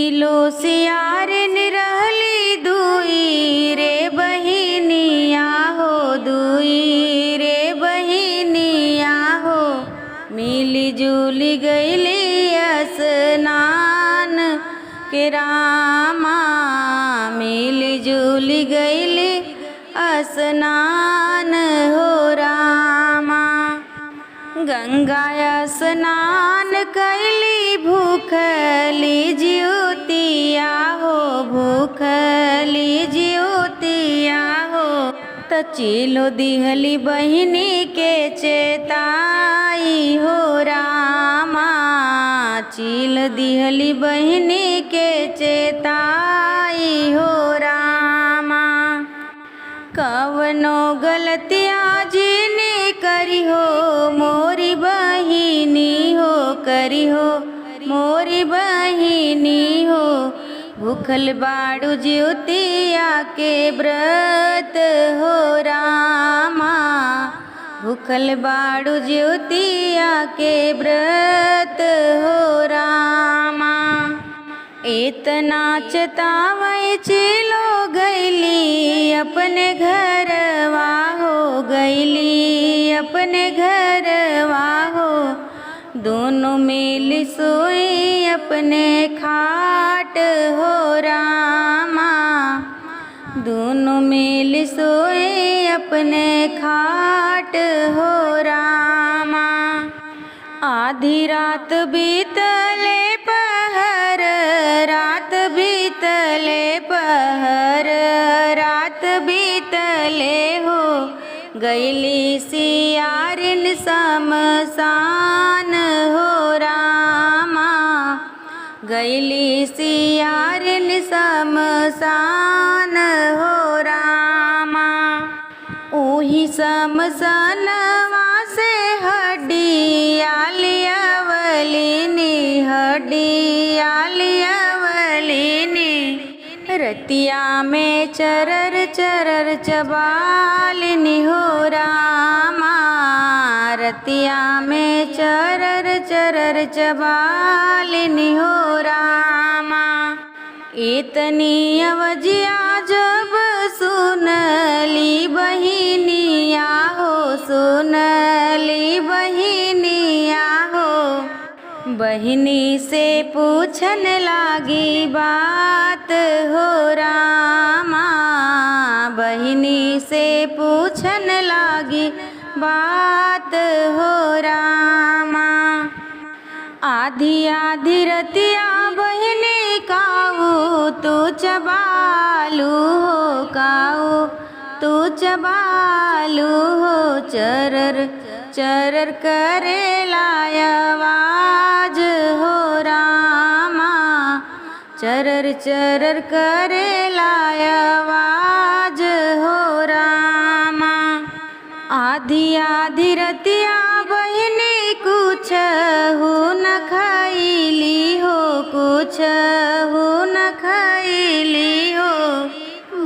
चीलो सियारिन रहली दुई रे बहिनिया हो, दुई रे बहिनिया हो, मिली जुली गईली स्नान के रामा, मिली जुली गईली स्नान हो रामा। गंगा स्नान कैली भूखली ज्योतिया हो, भूखली ज्योतिया हो, त चीलो दिहली बहिनी के चेताई हो रामा, चील दिहली बहिनी के चेताई हो रामा। कवनो गलतिया जीने करी हो मोरी बहिनी हो, करी हो मोरी बहिनी हो, भूखल बाड़ू ज्योतिया के व्रत हो रामा, भूखल बाड़ू ज्योतिया के व्रत हो रामा। इतना चेतावै चीलो गईली अपने घरवा हो, गईली अपने घरवा हो, दोनों मिल सोई अपने खाट हो रामा, दोनों मिल सोई अपने खाट हो रामा। आधी रात बीतले पहर, रात बीतले पहर, रात बीतले हो, गईली सियारिन शमशान हो रामा, गईली सियारिन शमशान हो रामा। ओही शमशानवा से हड्डिया लियावलिनी, हड्डिया लियावलिनी, रतिया में चरर चरर चबालिनी हो रामा, रतिया में चरर चरर चबालिनी हो रामा। इतनी अवजिया जब सुनली बहिनिया हो, सुनली बहिनिया हो, बहिनी से पूछन लागी बात हो रामा, बहिनी से पूछन लागी बात हो रामा। आधी आधी रतिया बहिनी काऊ तू चबालू हो, काऊ तू चबालू हो, चरर चरर करे आवाज हो रामा, चरर चरर करे आवाज हो रामा। आधी आधी रतिया बहिनी कुछ हो न खैली हो, कुछ हो न खैली हो,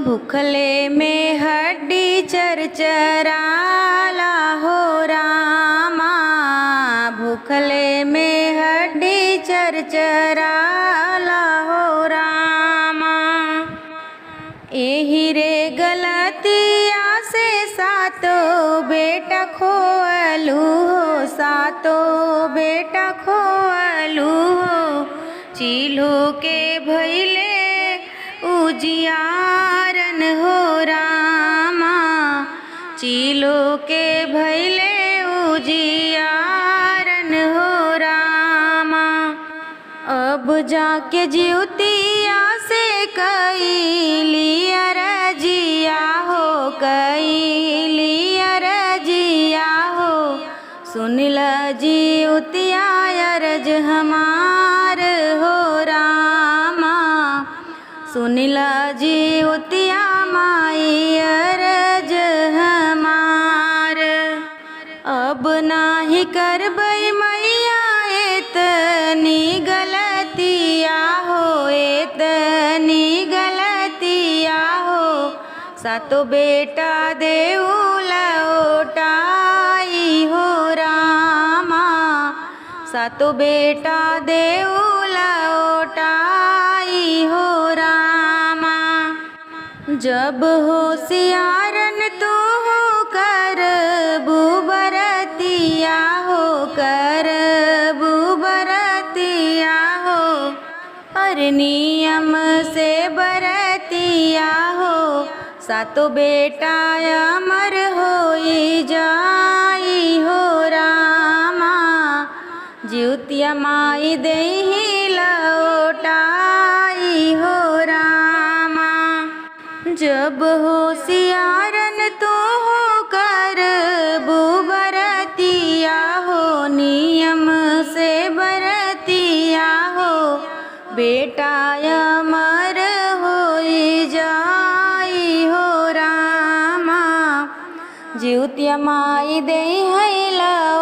भूखले में हड्डी चरचराला हो रामा, भूखले में हड्डी चरचराला हो रामा। एही रे गलतिया से सातो बेटा खोअलू हो, सातो बेटा खोअलू हो, चील्हो के भैले उजियारन हो रामा, चीलो के भैले उजियारन हो रामा। अब जाके ज्योतिया से कैली अरजिया हो, कैली अरजिया हो, सुनल ज्योतिया अरज हमार हो रामा, सुनल ज्योतिया माई अरज हमार। अब नाही करबै मैया एतनी गलतिया हो, एतनी गलतिया हो, सातो बेटा देऊ लौटाई हो रामा, सातो बेटा देऊ लौटाई। जब होशियारन तू हो कर बुबरतिया हो, कर बुबरतिया हो, और नियम से बरतिया हो, सातो बेटा अमर होई जाई हो रामा। जिउतिया माई देही लौटाई हो रामा। जब होशियारन तू हो कर बुबरतिया हो, नियम से बरतिया हो, बेटा अमर होई जाई हो रामा। जिउतिया माई देही लौटाई।